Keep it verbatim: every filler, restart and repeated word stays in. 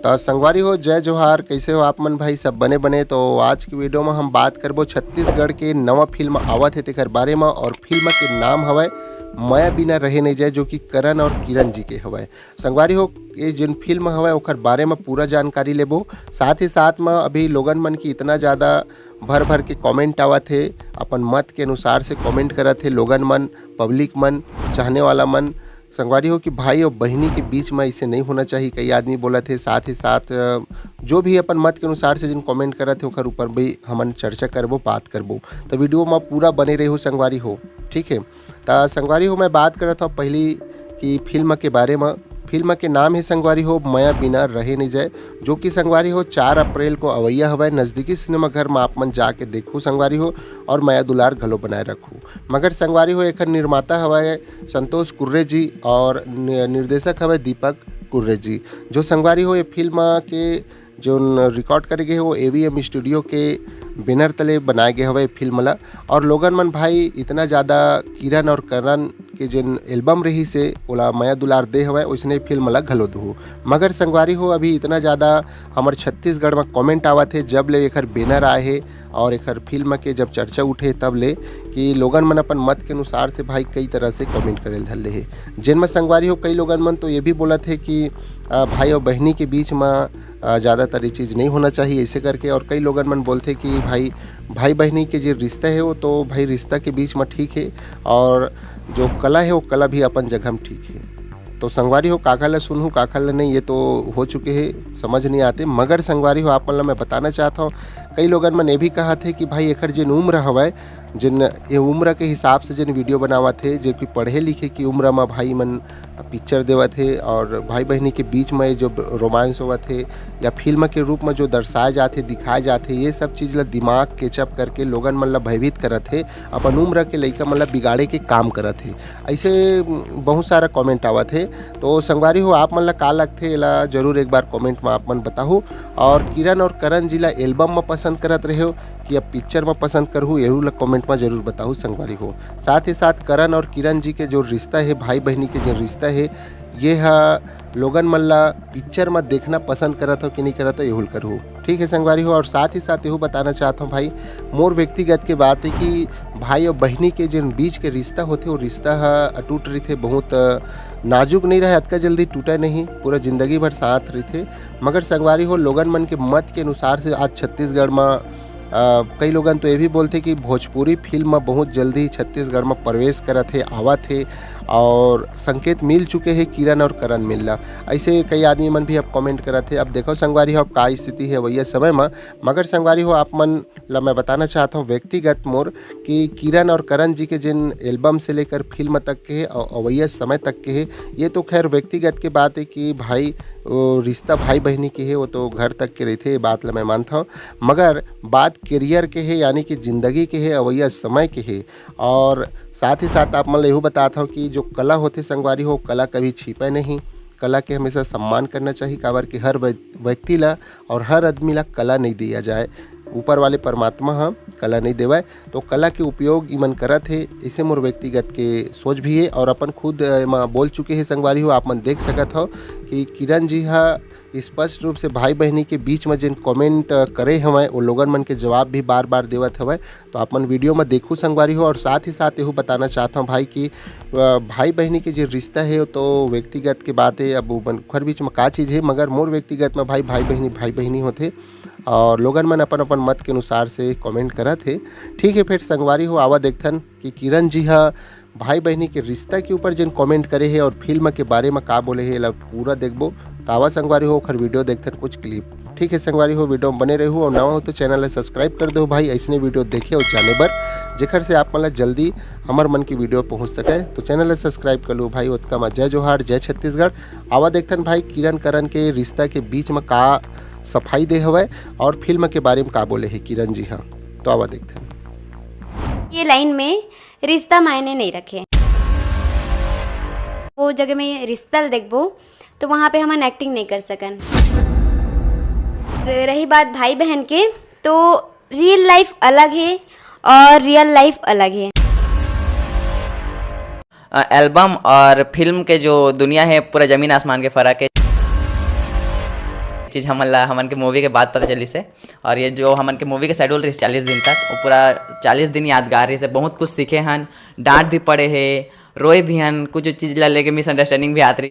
अ, संगवारी हो, जय जोहार। कैसे हो आप मन भाई? सब बने बने। तो आज की वीडियो में हम बात करबो छत्तीसगढ़ के नवा फिल्म आवत हे तेकर बारे में, और फिल्म के नाम हवय मया बिना रहे नहीं जाए, जो कि करण और किरण जी के हवय। संगवारी हो, ये जिन फिल्म हवय ओकर बारे में पूरा जानकारी लेबो। साथ ही साथ में अभी लोगन मन की इतना ज़्यादा भर भर के कमेंट आवत हे, अपन मत के अनुसार से कमेंट करत हे लोगन मन, पब्लिक मन, चाहने वाला मन। संगवारी हो कि भाई और बहिनी के बीच में ऐसे नहीं होना चाहिए, कई आदमी बोलत हे। साथ ही साथ, अ, जो भी अपन मत के अनुसार से जिन कमेंट करत हे ओकर ऊपर भी हमन चर्चा करबो, बात करबो। तो वीडियो में पूरा बने रहो संगवारी हो, ठीक है। त संगवारी हो, मैं बात करत हूँ पहली कि फिल्म के बारे में। फिल्म के नाम है संगवारी हो मया बिना रहे नहीं जाए, जो कि संगवारी हो चार अप्रैल को अवैया हवय नजदीकी सिनेमा घर में। आप मन जाके देखो संगवारी हो, और मया दुलार घलो बनाए रखो। मगर संगवारी हो, एकर निर्माता हवय संतोष कुर्रे जी और नि-, निर्देशक हवय दीपक कुर्रे जी, जो संगवारी हो ये फिल्म के जोन रिकॉर्ड करे गे हे, वो एवीएम स्टूडियो के बैनर तले बनाए गे हवय फिल्म ला। और लोगन मन भाई इतना ज़्यादा किरण और करण के जोन एल्बम रहिस हे, ओला मया दुलार दे हवय, ओइसने फिल्म ला घलो दुहू। मगर संगवारी हो, अभी इतना ज़्यादा हमर छत्तीसगढ़ में कमेंट आवत हे, जब ले एकर बैनर आए हे और एकर फिल्म के जब चर्चा उठे, तब ले कि लोगन मन अपन मत के अनुसार से भाई कई तरह से कमेंट करे ल धर ले हे। जेन में संगवारी हो, कई लोगन मन तो ये भी बोलत हे कि, अ, भाई और बहिनी के बीच में, अ, ज़्यादातर ये चीज़ नहीं होना चाहिए, ऐसे करके। और कई लोगन मन बोलथे कि भाई, भाई बहिनी के जो रिश्ता है, वो तो भाई रिश्ता के बीच में ठीक है, और जो कला है, वो कला भी अपन जगह में ठीक है। तो संगवारी हो, काखर ला सुनहू, काखर ला नहीं, ये तो हो चुके है, समझ नहीं आते। मगर संगवारी हो, आप मन ला मैं बताना चाहता हूँ, कई लोगन मन ये भी कहत हे कि भाई, एकर जेन उम्र हवय, जेन ये उम्र के हिसाब से जेन वीडियो बनावत हे, जो कि पढ़े लिखे की उम्र म भाई मन पिक्चर देवत हे और भाई बहिनी के बीच में जो रोमांस होवत हे या फिल्म के रूप में जो दर्शाए जात हे, दिखाए जात हे, ये सब चीज़ ला दिमाग केचप करके लोगन मन ला भयभीत करत हे, अपन उम्र के लइका मन ला बिगाड़े के काम करत हे। ऐसे बहुत सारा कमेंट आवत हे। तो संगवारी हो, आप मन ला का लगथे, एला जरूर एक बार कमेंट में आप मन बताहू। और किरण और करण जी ला एल्बम में पसंद करत रहे हो कि अब पिक्चर में पसंद करहू, एहू ला कमेंट में जरूर बताहू संगवारी हो। साथ ही साथ करण और किरण जी के जो रिश्ता है, भाई बहिनी के जो रिश्ता है, ये ह लोगन मन ला पिक्चर में देखना पसंद करत हो कि नहीं करत हो, एहू ल करहू। ठीक है संगवारी हो, और साथ ही साथ एहू बताना चाहत हूँ भाई, मोर व्यक्तिगत के बात है कि भाई और बहिनी के जिन बीच के रिश्ता होथे, वो रिश्ता ह अटूट रहिथे, बहुत, अ, नाजुक नहीं रहे, अतका जल्दी टूटे नहीं, पूरा जिंदगी भर साथ रहिथे। मगर संगवारी हो, लोगन मन के मत के अनुसार से आज छत्तीसगढ़ में, अ, कई लोगन तो ये भी बोलथे कि भोजपुरी फिल्म बहुत जल्दी छत्तीसगढ़ में प्रवेश करत हे, आवत हे, और संकेत मिल चुके हे किरण और करण मिल ला। ऐसे कई आदमी मन भी अब कमेंट करत हे। अब देखो संगवारी हो, अब का स्थिति है अवैया समय में। मगर संगवारी हो, आप मन ला मैं बताना चाहत हूँ व्यक्तिगत मोर कि किरण और करण जी के जिन एल्बम से लेकर फिल्म तक के हे और अवैया समय तक के हे, ये तो खैर व्यक्तिगत के बात है कि भाई, वो रिश्ता भाई बहिनी के हे, वो तो घर तक के रहिथे, ये बात ला मैं मानत हूँ। मगर बात करियर के हे, यानी कि जिंदगी के हे, अवैया समय के हे। और साथ ही साथ आप मन ला एहू बतात हूँ कि जो कला होथे संगवारी हो, कला कभी छिपे नहीं। कला के हमेशा सम्मान करना चाहिए, काबर कि हर व्य-, व्यक्ति ला और हर आदमी ला कला नहीं दिया जाए, ऊपर वाले परमात्मा ह कला नहीं देवय। तो कला के उपयोग इमन करत हे, इसे मोर व्यक्तिगत के सोच भी है। और अपन खुद, अ, एमा बोल चुके हे संगवारी हो, आप मन देख सकत हो कि किरण जी ह स्पष्ट रूप से भाई बहिनी के बीच में जिन कमेंट, अ, करे हवय, वो लोगन मन के जवाब भी बार बार देवत हवय। तो आप मन वीडियो में देखू संगवारी हो। और साथ ही साथ एहू बताना चाहत हूँ भाई कि, अ, भाई बहिनी के जो रिश्ता है, वो तो व्यक्तिगत के बात है, अब वो मन खर बीच में का चीज़ है, मगर मोर व्यक्तिगत में भाई, भाई बहिनी, भाई बहिनी होथे। और लोगन मन अपन अपन मत के अनुसार से कमेंट करत हे। ठीक है, फिर संगवारी हो, आवा देखथन कि किरण जी ह भाई बहिनी के रिश्ता के ऊपर जिन कमेंट करे हे और फिल्म के बारे में का बोले हे, एला पूरा देखबो। त आवा संगवारी हो, ओखर वीडियो देखथन कुछ क्लिप। ठीक है संगवारी हो, वीडियो में बने रहू और नवा हो तो चैनल ला सब्सक्राइब कर दो भाई, ऐसने वीडियो देखे और जाने बर, जेखर से आप मन ला जल्दी हमर मन की वीडियो पहुंच सके। तो चैनल ला सब्सक्राइब कर लो भाई। ओतका मा जय जोहार, जय छत्तीसगढ़। आवा देखथन भाई किरण करण के रिश्ता के बीच में का सफाई दे हवय और फिल्म के बारे में का बोले हे किरण जी ह। तो आवा देखथन। ये लाइन में रिश्ता मायने नहीं रखे। वो जगह में रिश्ता ल देखबो तो वहाँ पे हमन एक्टिंग नहीं कर सकन। र-, रही बात भाई बहन के, तो रियल लाइफ अलग है और रियल लाइफ अलग है। अ, एल्बम और फिल्म के जो दुनिया है, पूरा जमीन आसमान के फर्क है। चीज़ हमन ला, हमन के मूवी के बाद पता चलिस हे। और ये जो हमन के मूवी के शेड्यूल रहिस चालीस दिन तक, वो पूरा चालीस दिन यादगार रहिस हे। बहुत कुछ सीखे हन, डांट भी पड़े हे, रोए भी हन, कुछ चीज़ ला लेके मिसअंडरस्टैंडिंग भी आत रही।